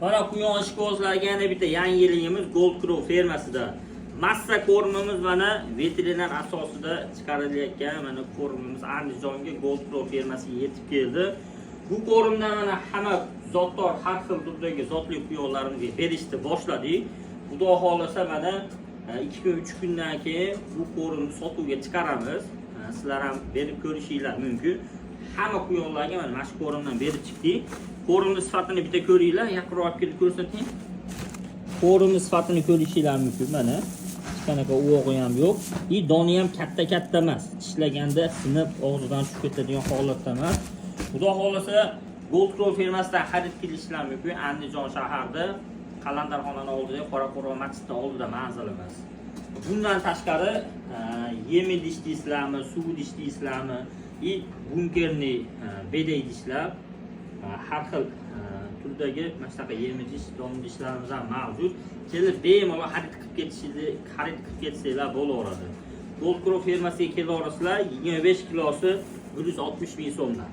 Mana, quyon ishqibozlarga yana bitta yangiligimiz: Gold Crow fermasida massa корм imiz, mana, veterinar asosida chiqarilayotgan mana корм imiz Andijonga Gold Crow fermasiga yetib keldi. Bu корм dan mana hamma zotdor, har xil turdagi zotli quyonlarimizga berishni boshladik. Xudo xohlasa, mana 2 kun, 3 kundan keyin bu корм ni sotuvga chiqaramiz. Sizlar ham berib ko'rishinglar mumkin. Hamma quyonlarga mana shu корм dan berib chiqdik. Корм ni sifatini bitta ko'ringlar, yaqinroq olib kelib ko'rsating. Корм ni sifatini ko'rishinglar mumkin, mana. Hech qanaqa uvog'i ham yo'q. И doni ham katta katta emas. Tishlaganda sinib, og'zidan tushib ketadigan holatda emas. Xudo xohlasa, Gold Crow firmasidan xarid qilishlar mumkin. Andijon shaharida Qalandarxonani oldida, Qoraqo'rg'on masjidi oldida manzilimiz. Bundan tashqari, yem idish deysizlarmi, suv idish deysizlarmi, и бункерный beda idishlar, har xil turdagi mana shunaqa yem idish, don idishlarimiz ham mavjud. Kelib bemalol xarid qilib ketsanglar bo'laveradi. Gold Crow firmasiga kelaverasizlar, 25 kilosi 160 ming so'mdan.